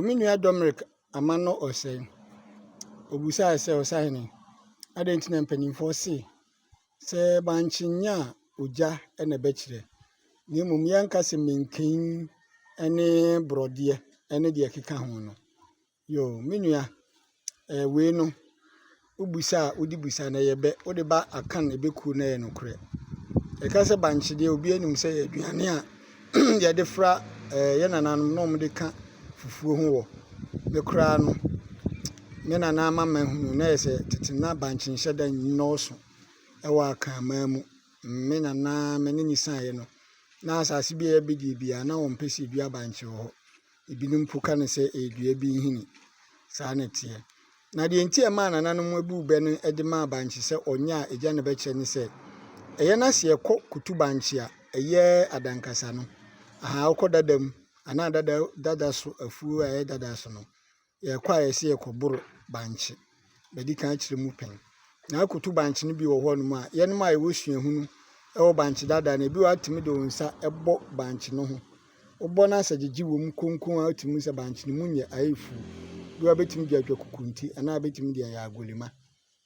Me nua Dominic Amanno Osei, obisae sɛ, Ɔsahene, adɛn nti na mpanimfoɔ se sɛ bankye nyɛ a ogya na ɛbɛkyerɛ, na mmom yɛnka sɛ manken ne borɔdeɛ ne deɛ ɛkeka ho no. Yo, me nua, wei no, wobisa a wode bisa no ɛyɛ bɛ, wode ba Akan ɛbɛkuo no ɛyɛ nokorɛ. Yɛka sɛ bankye deɛ, obiara nim sɛ ɛyɛ aduane a yɛde fra yɛn nananom na wɔde ka fufuo ho wɔ. Me koraa no, me nana ama mahunu na ɛyɛ sɛ tete na bankye nhyɛ da nnɔɔso wɔ Akanman mu. Me nana me ne no sianeɛ no, na asase bi a yɛbɛdie biara na wɔmpɛ sɛ yɛdua bankye wɔ hɔ. Ebinom mpo ka no sɛ ɛyɛ dua bi nhini. Saa na ɛteɛ. Na deɛ nti a ɛmaa nananom buu bɛ no de maa bankye sɛ ɔnyɛ a egya na ɛbɛkyerɛ ne sɛ, ɛyɛ na sɛ yɛkɔ kutu bankye a, ɛyɛ adankasa no. Aha wokɔ dada mu anaa dada dada so afuo a ɛyɛ dada so no, yɛkɔ a yɛsɛ yɛkɔboro bankye. Bɛdi kan akyerɛ mu pɛn. Na akoto bankye no bi wɔ hɔnom a, yɛnom a yɛwɔ suahunu wɔ bankye dada no, ebi wɔ hɔ a wotumi de wo nsa bɔ bankye no ho. Wobɔ na sɛ gyegye wɔ mu konkon a, wotumi hu sɛ bankye no mu nyɛ ayɛ fuu. Bi wɔ hɔ a wobɛtumi de adwa kokonti anaa wobɛtumi de ayɛ agolima.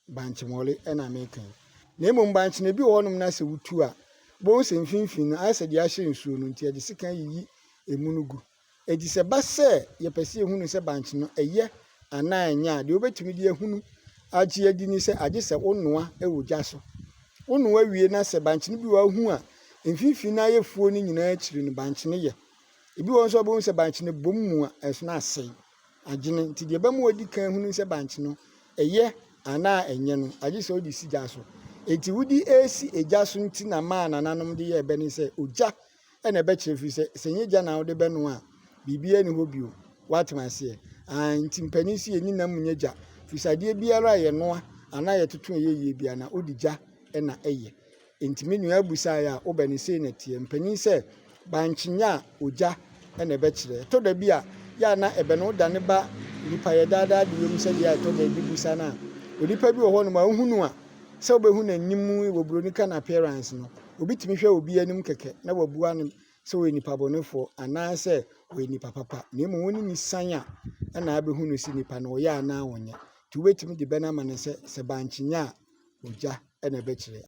Bankye mmɔre na meka yi. Na mmom bankye no ebi wɔ hɔnom na sɛ wotu a, wobɛhu sɛ mfimfini no ayɛ sɛ deɛ ahyɛ nsuo no nti yɛde sekan yiyi emu no gu. Enti sɛ ɛba sɛ yɛpɛ sɛ yɛhunu sɛ bankye no ɛyɛ anaa ɛnyɛ a, deɛ wobɛtumi de ahunu agye adi ne sɛ agye sɛ wonoa wɔ gya so. Wonoa wie na sɛ bankye no bi wɔ hɔ a wohu a, mfimfini no ayɛ fuo no nyinaa akyiri no, bankye no yɛ. Ebi wɔ hɔ nso a wobɛhu sɛ bankye no bom mu a, ɛso no asɛe, agyene. Nti deɛ ɛbɛma wadi kan ahunu sɛ bankye no ɛyɛ anaa ɛnyɛ no, agye sɛ wode si gya so. Enti wode resi gya so nti na maa nananom de yɛɛ bɛ ne sɛ ogya na ɛbɛkyerɛ firi sɛ, sɛ ɛnyɛ gya na wode bɛnoa a, biribiara nni hɔ bio. Woate me aseɛ? Aane, nti mpanin se yɛnni nam nyɛ gya, firi sɛ adeɛ biara a yɛnoa anaa yɛtoto a ɛyɛ yie biara no, wode gya na ɛyɛ. Enti me nua abusaeɛ a, wobɛ no sei na ɛteɛ. Mpanin sɛ, bankye nyɛ a, ogya na ɛbɛkyerɛ. Ɛtɔ da bi a, yɛ a na ɛbɛ no wodane ba nnipa yɛ daadaa de wom sɛdeɛ a ɛtɔ da bi busa no a, onipa bi wɔ hɔnom a wohu no a, sɛ wobɛhu n'anim wɔ buroni ka no appearance no, obi tumi hwɛ obi anim kɛkɛ na wabua no sɛ ɔyɛ nipa bɔnefoɔ anaasɛ ɔyɛ nipa papa. Na mmom wo ne no sian a, ɛna abɛhu no sɛ nipa no ɔyɛ anaa ɔnyɛ. Nti wobɛtumi de bɛ no ama no sɛ, sɛ bankye nyɛ a, ogya na ɛbɛkyerɛ.